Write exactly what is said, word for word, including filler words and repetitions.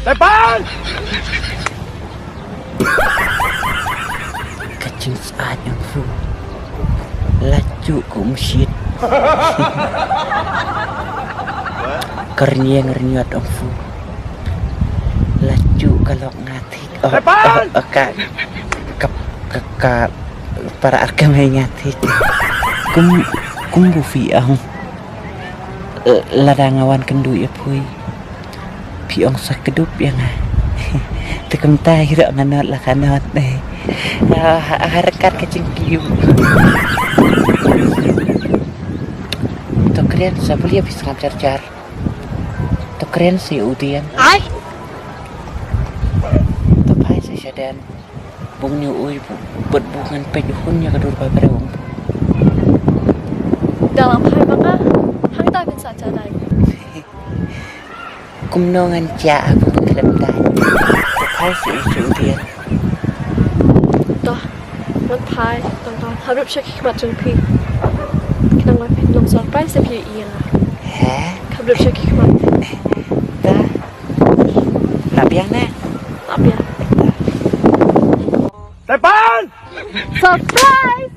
Tepan! Ka jingsyaid ong fu. La juh ka umshit. Ka rynïeng rynïot ong fu. La juh ka lok nga thik. Oh, oh, oh, ka, ka, ka, ka para ar ka mei nga thik. Kum, kum bu phi ong. Eh, lada nga wan kynduh ïa phi. Phi ong sa kdup ïa nga. Te kumta hi ruh nga nod la ka nod, eh. Ah, ha, ha ryngkat ka jingkiew. To kren sa believe phi sngap jar jar. To kren sa u dien. Ai. To phai sa shaden. Bung ñu ui bu, bad bu ngan peit hun ïa ka dur ba breu. Da la phai ma nga, hangta phin sa jadai. Kumno ngan jia aku khlem dai. Phai si i chu dien. Dah, ngan phai, tang tang, hap rup sha ki khmat jong phi. Ki nang la phin long surprise da phi ïa nga. He? Hap rup sha ki khmat. Dah. Hap biang na. Hap biang. Tepan! Surprise!